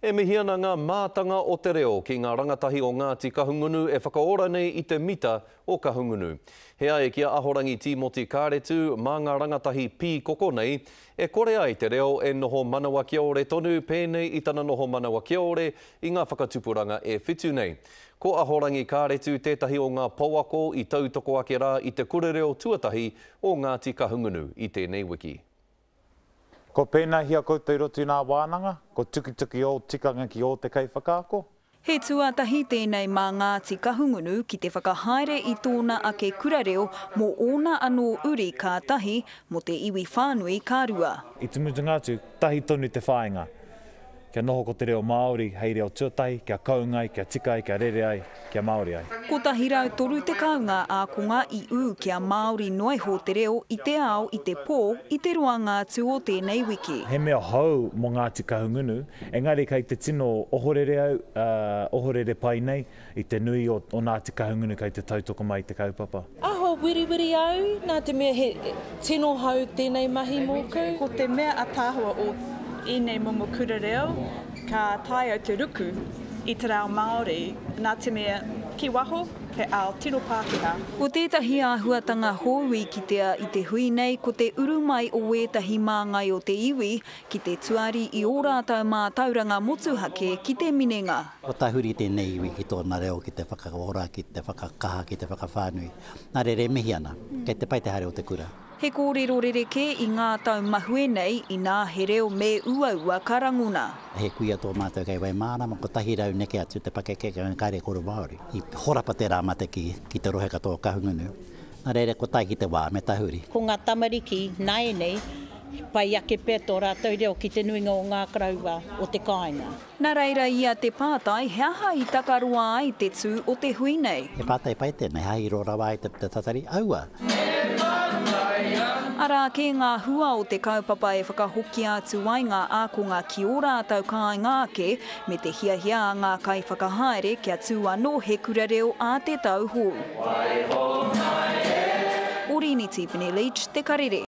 E mihi ana ngā mātanga o te reo ki ngā rangatahi o Ngāti Kahungunu e whakaora nei i te mita o Kahungunu. He ai ki a Ahorangi Tīmoti Kāretu, mā ngā rangatahi pīkoko nei, e kore ai te reo e noho manawakiore tonu pēnei i tana noho manawakiore i ngā whakatupuranga e whitu nei. Ko Ahorangi Kāretu tētahi o ngā pouako i tautoko ake rā i te kura reo tuatahi o Ngāti Kahungunu i tēnei wiki. Ko pēnāhia koutou i roto i nā wānanga, ko tukituki ō tikanga ki ō te kaiwhakaako. He tuatahi tēnei mā Ngāti Kahungunu ki te whakahaere i tōna ake kura reo mō ōna anō uri ka tahi, mō te iwi whānui ka rua. I te mutunga atu, tahi tonu te whāinga. Kia noho ko te reo Māori hei reo tuatahi, kia kounga ai, kia tika ai, kia rere ai, kia Māori ai. 130 ngā ākonga i ū kia Māori noa iho te reo i te ao, i te pō, i te roanga atu o tēnei wiki. He mea hou mō Ngāti Kahungunu, engari kei te tino ohorere au, ā, ohorere pai nei, i te nui o Ngāti Kahungunu kei te tautoko mai i te kaupapa. Aho wiriwiri au, nā te mea he tino hou tēnei mahi mōku. Ko te mea ataahua o ēnei momo kura reo, ka taea au te ruku i te reo Māori, nā te mea ki waho, he ao tino Pākehā. Ko tētahi āhuatanga hou i kitea i te hui nei ko te uru mai o ētahi māngai o te iwi ki te tuari i ō rātou mātauranga motuhake ki te minenga. Kua tahuri tēnei iwi ki tōna reo ki te whakaora, ki te whakakaha, ki te whakawhānui. Nā reira e mihi ana, kei te pai te haere o te kura. He kōrero rerekē i ngā tau mahue nei, inā he reo me uaua ka rangona. He kuia tō mātou kei Waimārama, 100 neke atu te pakeke kāre kore Māori. I horapa tērā mate ki te rohe katoa o Kahungunu. Nā reira, kua tae ki te wā, me tahuri. Ko ngā tamariki nāianei, he pai ake pea tō rātou reo ki te nuinga o ngā koroua o te kāinga. Nā reira ia te pātai, he aha i takaroa ai te tū o te hui nei? He pātai pai tēnei, he aha i roa rawa ai te tatari? Aua! Arā kē ngā hua o te kaupapa e whakahokia atu ai ngā ākonga ki ō rātou kāinga ake, me te hiahia a ngā kaiwhakahaere kia tū anō he kura reo ā te tau hou. Oriini Tipene-Leach, Te Karere.